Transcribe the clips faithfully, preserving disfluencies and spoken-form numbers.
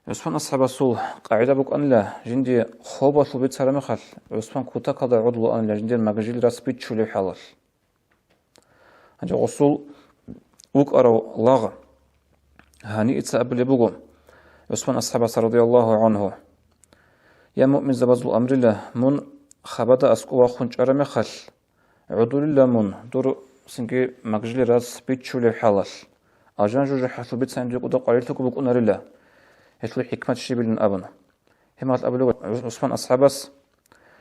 ГӀусман асхӀабасул къагӀида букӀанила, жинди хобалъул бицараб мехалъ, ГӀусман кутакалда гӀодулаанила жиндир магжил рас биччулеб хӀалалъ. Гьанже гъосул вукӀарав лагъ гьаниица абулеб буго ГӀусман асхӀабас радияллагьу гӀанхӀу: «Я муъминзабазул амрила, мун хабада аскӀов вахун чӀараб мехалъ, гӀодулила мун, дур цинги магжил рас биччулеб хӀалалъ, алжан жужахӀалъул бицани дуе кӀуда къварилъуго букӀунарила гьелъул хӀикмат щибилин», – абун. Гьеб мехалъ абулеб ГӀусман асхӀабас,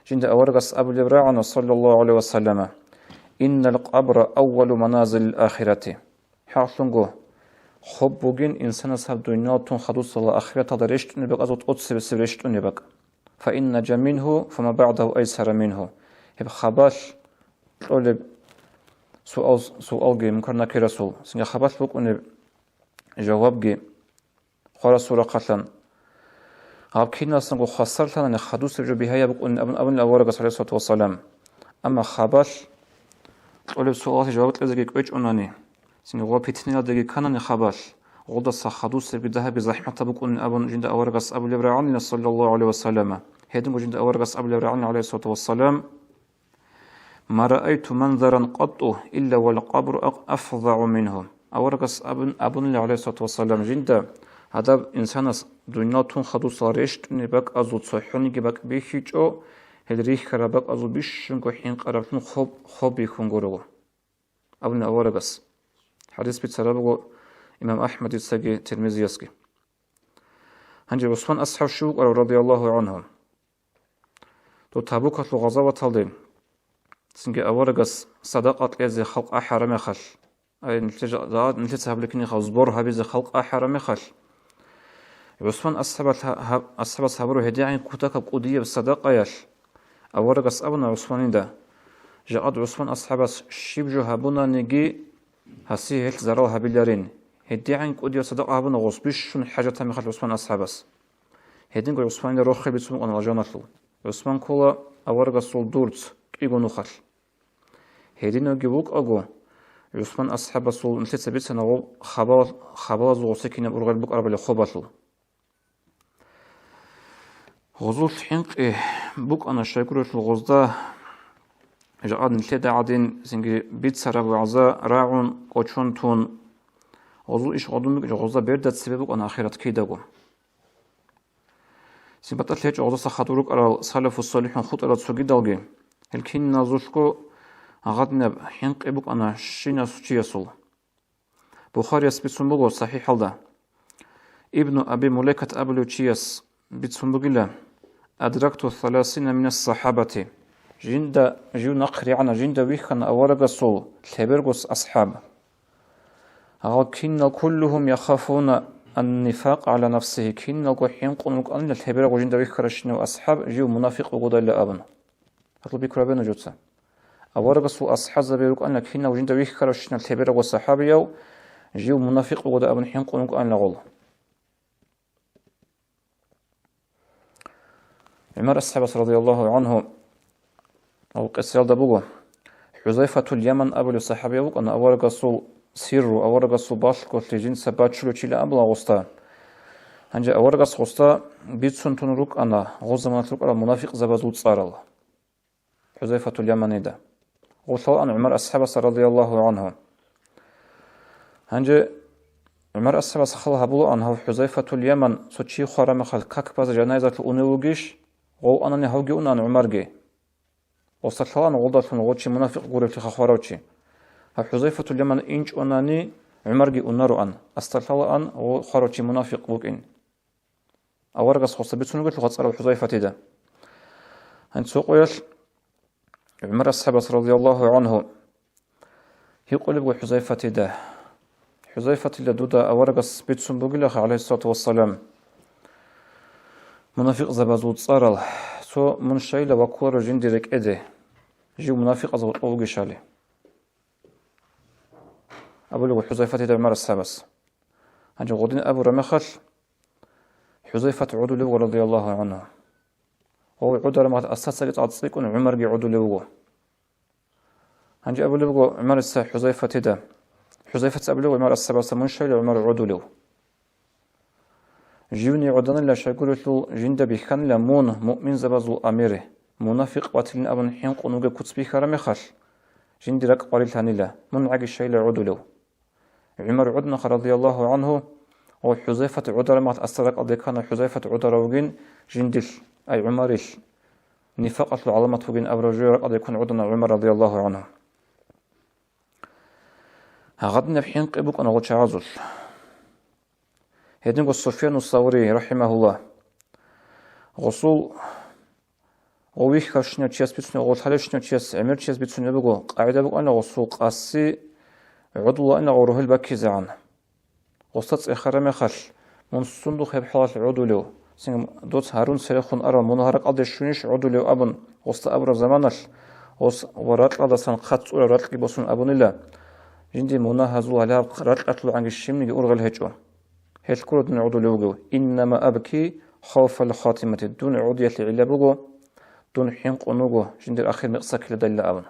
жинда аварагас абулеб рагӀана, саллаллагьу гӀалайгьи ва саллама: «Иннал къабра аввалу маназилил ахирати». ХӀакълъунго, хоб бугин инсанас гьаб дуниялалъун хадусала ахираталда рещтӀунеб бакӀазул тӀоцебесеб рещтӀунеб бакӀ. «Фа инна жа мингьу, фа ма багӀдагьу айсара мингьу». Гьеб хабалъ кьолеб суал, суалги, Мункар-Накирасул, цинги хабалъ букӀунеб жавабги хварасул рахъалъан. Гьаб киналсанго хвасарлъанани хадусеб жо бигьаяб букӀунин абун абунила аварагас, гӀалайгьиссалату вассалам. Амма хабалъ кьолеб суалалъе жаваб кьезеги кӀвечӀунани, цинги гъо питниялдеги кканани хабалъ, гъолдаса хадусебги дагьабги захӀматаб букӀунин абун жинда аварагас абулеб рагӀанила, саллаллагьу гӀалайгьи ва саллама. Гьединго жинда аварагас абулеб рагӀанила, гӀалайгьиссалату вассалам: «Ма раайту манзаран къатту илла вал къабру ак-, афзагӀу мингьу». Аварагас абун-, абунила, гӀалайгьиссалату вассалам, жинда гьадаб инсанас дуниялалъун хадусал рещтӀунеб бакӀазул цохӀониги бакӀ бихьичӀо, гьел рихьараб бакӀазул бищунго хӀинкъараблъун хоб, хоб бихьун гурого, абуна аварагас. ХӀадис бицараб буго имам АхӀмадицаги Тирмизиясги. Гьанже ГӀусман асхӀаб щив вукӀарав, радияллагьу гӀанхӀу? Дов Табукалъул гъазаваталде цинги аварагас садакъа кьезе халкъ ахӀараб мехалъ, ай, нилъе жа-, жа-, нилъеца гьабулеб кинихъа сбор гьабизе халкъ ахӀараб мехалъ, ГӀусман асхӀабас гьа-, гьаб-, асхӀабас гьабураб гьедигӀан кутакаб кӀудияб садакъаялъ аварагас абуна ГӀусманида: «Жакъад ГӀусман асхӀабас щиб жо гьабунаниги, гьасие гьелъ зарал гьабиларин». ГьедигӀан кӀудияб садакъа гьабуна гъос бищун хӀажатаб мехалъ ГӀусман асхӀабас. Гьединго ГӀусманида рохел бицун букӀана алжаналъул. ГӀусман ккола аварагасул дурц кӀиго нухалъ. Гьединавги вукӀаго, ГӀусман асхӀабасул нилъеца бицана гъоб хабал-, хабалазул гъосекинаб ургъел букӀарабали хобалъул. Гъозул хӀинкъи букӀана щайгурелъул гъозда, жакъа нилъеда гӀадин, цинги бицараб вагӀза рагӀун, кӀочон тун, гъозул иш гъодун букӀин, гъозда берда цебе букӀана ахират кидаго. Цин батӀалъи гьечӀо гъозаса хадур рукӀарал салафу-салихӀун хутӀарал цогидалги, гьел киназулъго гъадинаб хӀинкъи букӀана щинав чиясул. Бухарияс бицун буго СахӀихӀалда. Ибну Аби Мулайкат абулев чияс бицун бугила: «Адракту саласина минас сахабати». Жинда, жив нахъригӀана, жинда вихьана аварагасул лъебергос асхӀаб. Гьал кинал куллугьум яхафуна ан-нифакъ гӀала нафсигьи, киналго хӀинкъун рукӀанила лъеберагъу жинда вихьаращинав асхӀаб жив мунафикъ вугодайилан абун. Гьалъул пикру гьабе нужеца. Аварагасул асхӀабзаби рукӀанила кинав жинда вихьаращинав лъеберагъу сахабияв жив мунафикъ вугода абун хӀинкъун рукӀанила гъол. ГӀумар асхӀабас радияллагьу гӀанхӀу гьав къисаялда буго. ХӀузайфатул Яман абулев сахабияв вукӀана, аварагасул сирру, аварагасул балъголъи жинца бачулев чила абула гъоста. Гьанже аварагас гъоста бицун тун рукӀана гъоз заманалъ рукӀарал мунафикъзабазул цӀарал. ХӀузайфатул Яманида. Гъолъалаан ГӀумар асхӀабаса радияллагьу гӀанхӀу. Гьанже ГӀумар асхӀабас хал гьабулаан гьав ХӀузайфатул Яман цо чи хварамахал как базе жанайзалъув унев вугищ? Гъов анани гьавги унаан ГӀумарги. Гъоса лъалаан гъолдалъун гъов чи мунафикъ гуревлъи хварав чи. Гьав ХӀузайфатул Яман инчӀонани ГӀумарги унароан, асда лъалаан гъов хварав чи мунафикъ вукӀин. Аварагас гъоса бицун вугелъул цӀарал ХӀузайфатида. Гьанже цо къоялъ ГӀумар асхӀабас радияллагьу гӀанхӀу гьикъулеб буго ХӀузайфатида: «ХӀузайфатила, дуда аварагас бицун бугилаха, гӀалайгьиссалату вассалам, мунафикъзабазул цӀарал, цо мун щайила ваккуларо жинди рекӀеде, жив мунафикъазул гьоркьов вугищали», – абулеб буго ХӀузайфатида ГӀумар асхӀабас. Гьанже гъодин абураб мехалъ, ХӀузайфат гӀодулев вуго радияллагьу гӀанхӀу. Гъов гӀодараб мехалъ асдацаги цӀалцӀикӀкӀун ГӀумарги гӀодулев вуго. Гьанже абулеб буго ГӀумарица ХӀузайфатида. ХӀузайфаца абулеб буго ГӀумар асхӀабасда: «Мун щайила, ГӀумар, гӀодулев?» Живни гӀоданила, щайгурелъул жинда бихьанила мун муъминзабазул амир, мунафикъ ватилин абун хӀинкъун вугеб куц бихьараб мехалъ, жинди ракӀ къварилъанила, мун гӀаги щайила гӀодулев. ГӀумар гӀоднаха, радияллагьу гӀангьу, ва ХӀузайфат гӀодараб мехалъ асда ракӀалде ккана ХӀузайфат гӀодарав вугин жиндилъ, ай ГӀумарилъ, нифакъалъул гӀаламат вугин абураб жо ракӀалде ккун гӀодана ГӀумар, радияллагьу гӀангьу. Гьагъадинаб хӀинкъи букӀана гъочагӀазул. Гьединго Суфьяну Саври, рахӀимагьуллагь, гъосул гъов вихьарщинав чияс бицунеб, гъов лъалевщинав чияс, гӀемер чияс бицунеб буго, къагӀида букӀана гъосул къаси гӀодулаина гъов рогьел баккизегӀан. Гъосда цӀехараб мехалъ, мун сундухъ гьеб хӀалалъ гӀодулев, цинги доц гьарун церехун арав, мун гьаракьалде щунищ гӀодулев абун, гъосда абураб заманалъ, гъос ва ракьалдасан хъат цӀураб ракьги босун абунила, жинди мунагьазул гьалаб ракьалъулгӀанги щибниги ургъел гьечӀо. Гьелъ гуро дун гӀодулев вугев: «Иннама абки хавфал хатимати», дун гӀодиялъе гӀилла буго, дун хӀинкъун вуго, жиндир ахир мекъсаккиладайилан абун.